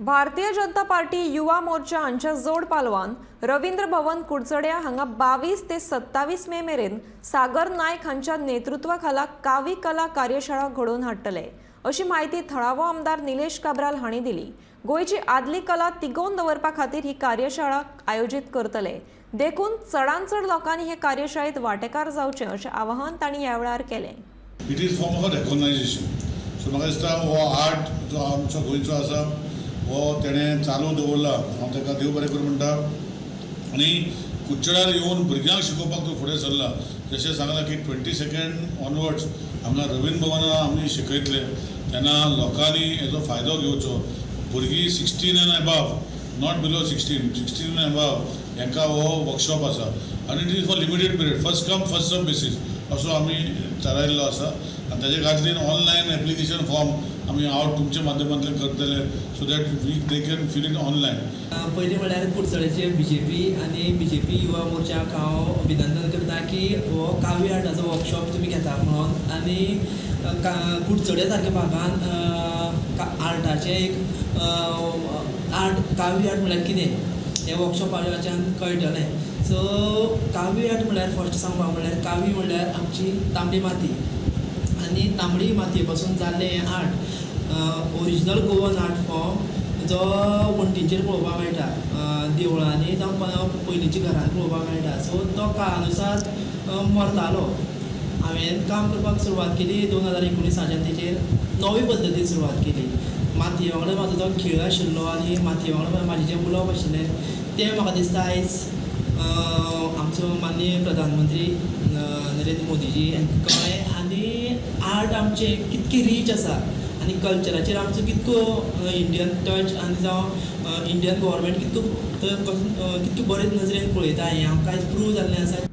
Bharatiya Janata party Yuva Morcha हांच्या जोड पालवान रवींद्र भवन कुडचड्या हांगा 22 ते 27 मे मेरेन सागर नायक हांच्या नेतृत्वाखाला कावी कला कार्यशाळा घडोवन हाडटले, अशी म्हायती थळावो आमदार निलेश काब्राल हांणी दिली. गोंयची आदली कला तिगोवन दवरपा खातीर ही कार्यशाळा आयोजीत करतले, देखून चडांत चड लोकांनी हे कार्यशाळेत वांटेकार जावचे, अशें आवाहन तांणी ह्या वेळार केलें. It is form of recognisation. So म्हाका दिसता हो आर्ट जो आमचो गोंयचो आसा, हो तेणें चालू दवरला. हांव ताका देव बरें करूं म्हणटा. आनी कुडचड्यार येवन भुरग्यांक शिकोवपाक तो फुडें सरला. जशें सांगलां की 22 ऑनवर्ड्स हांगा रवींद्र भवना आमी शिकयतले, तेन्ना लोकांनी हेजो फायदो घेवचो. भुरगीं 16 and above, not below 16, 16 and above हांकां हो वर्कशॉप आसा आनी it is for limited period, first come first serve basis असो आमी थारायल्लो आसा. आनी ताजे खातीर ऑनलायन एप्लिकेशन फॉर्म आमी आवट तुमच्या माध्यमांतल्यान करतले, so that we they can fill it online. पयलीं म्हळ्यार कुडचड्याचे बीजेपी आनी बीजेपी युवा मोर्चाक हांव अभिनंदन करता की हो कावी आर्टाचो वर्कशॉप तुमी घेता म्हणून. आनी कुडचड्या सारक्या भागान आर्टाचें एक आर्ट, कावी आर्ट म्हळ्यार कितें हें वर्कशॉपाच्यान कळटलें. सो कावी आर्ट म्हळ्यार, फर्स्ट सांगपाक म्हळ्यार, कावी म्हळ्यार आमची तांबडी माती आनी तांबडी मातये पासून जाल्लें हें art, original Goan art form जो वण्टींचेर पळोवपाक मेळटा, देवळांनी जावं पयलींच्या घरांनी पळोवपाक मेळटा. सो तो काळानुसार मरतालो. हांवें काम करपाक सुरवात केली 2019साच्यान. तेचेर नवे पद्दतीन सुरवात केली. मातये वांगडा म्हाजो तो खेळ आशिल्लो आनी मातये वांगडा म्हाजें जें उलोवप आशिल्लें, तें म्हाका दिसता आयज आमचो माननीय प्रधानमंत्री नरेंद्र मोदीजी हांकां कळ्ळें आनी आर्ट आमचें कितकें रीच आसा आनी कल्चराचेर आमचो कितको इंडियन टच आनी जावं इंडियन गव्हर्मेंट कितको कितके बरे नजरेन पळयता, हें आमकां आयज प्रूव जाल्लें आसा.